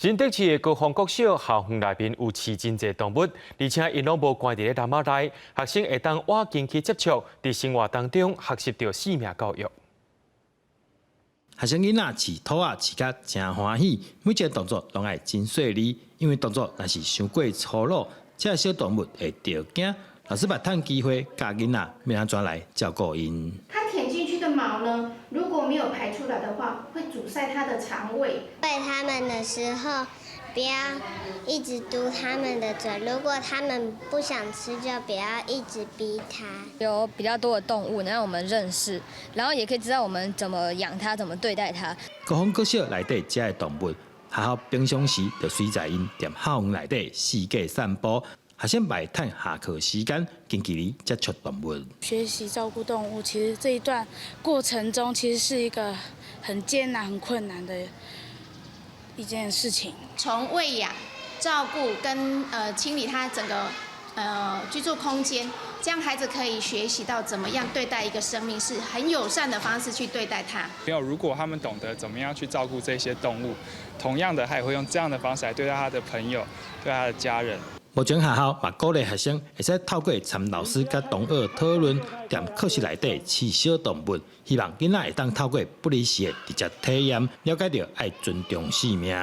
新竹市的高峰國小校園內面有飼真濟動物，而且𪜶攏無關佇咧籃仔內，學生會當倚近去接觸，佇生活當中學習著生命教育。學生囡仔飼兔仔飼甲誠歡喜，每一个動作攏愛真細膩，因為動作若是傷過粗魯，這小動物會著驚。老師嘛趁機會教囡仔欲按怎來照顧𪜶。它舔進去的毛呢，如果沒有排出來的話，會阻塞它的腸胃。餵它們的時候，不要一直嘟他們的嘴，如果他們不想吃，就不要一直逼他。有比較多的動物能讓我們認識，然後也可以知道我們怎麼養它，怎麼對待它。高峰國小內底這个動物，學校平常時就隨載𪜶佇校園內底四界散步。學生嘛會趁下課時間近距離接觸動物。學習照顧動物，其實這一段過程中，其實是一個很艱難、很困難的一件事情。從餵養、照顧跟清理它整個居住空間，這樣孩子可以學習到怎麼樣對待一個生命，是很友善的方式去對待它。沒有，如果他們懂得怎麼樣去照顧這些動物，同樣的，他也會用這樣的方式來對待他的朋友、對他的家人。目前學校嘛鼓勵學生會使透過參老師佮同學討論，佇課室內底飼小動物，希望囡仔會當透過不離時的直接體驗，了解著愛尊重生命。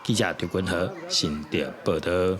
記者劉君和新竹報導。